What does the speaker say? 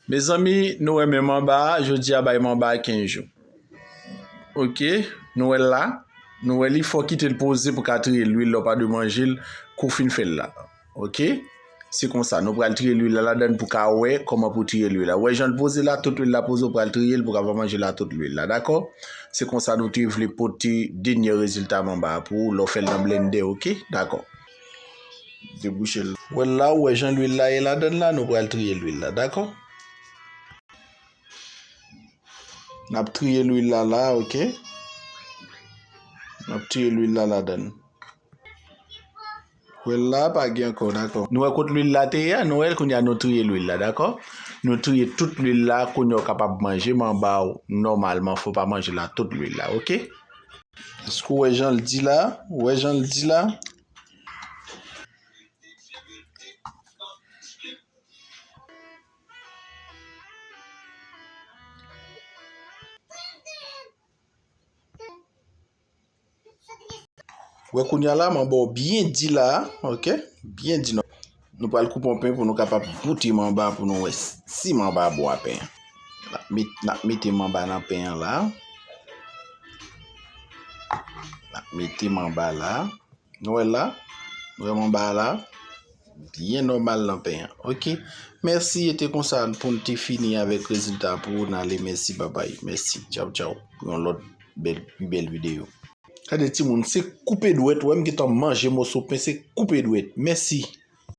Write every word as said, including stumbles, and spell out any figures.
Mezanmi, nou wè menm anba a, jodi a bay manba a kenz jou. Ok, nou wè l la. Nou wè li, fò w kite l poze pou w ka triye lwil lè w pa dwe manje l kou w fin fè l la. Ok? Se konsa, nou pral triye lwil la ladan l pou w ka wè kòman pou w triye lwil la. Ou wè jan l poze la, tout lwil la poze, ou pral triye l pou w ka pa manje l a tout lwil la, dakò? Se konsa nou te vle pote dènye rezilta manba a pou ou lè w fè l nan blendè, ok? Dakò. Debouche l. Ou wè l la, ou wè jan lwil la ye ladan l la, nou pral triye lwil la, dakò? N ap triye lwil la la, ok? N ap triye lwil la ladan l. Ou wè l la, pa gen ankò, dakò. Nou wè kot lwil la te ye a, nou wè l kounye a, nou triye lwil la, dakò? Nou triye tout lwil la, kounye a w kapab manje manba w nòmalman, fò w pa manje l a tout lwil la, ok? Èske w wè jan l di la? Ou wè jan l di la? Wè kounye a la, m anba w byen di la, ok? Byen di non. Nou pral koupe yon pen pou nou kapab goute manba pou nou wè si manba bon a pen an. N ap met-, n ap mete manba nan pen an la. N ap mete manba la. Nou wè l la? Nou wè manba a la? Byen nòmal nan pen an. Ok. Mèsi, e te konsa pou n te fini avèk rezilta pou ou, n ale. Mèsi, babay. Mèsi. Tchaw, tchaw. Pou yon lòt bèl, pi bèl videyo. Gade timoun, se koupe dwèt, ou wè m gentan manje moso pen, se koupe dwèt. Mèsi.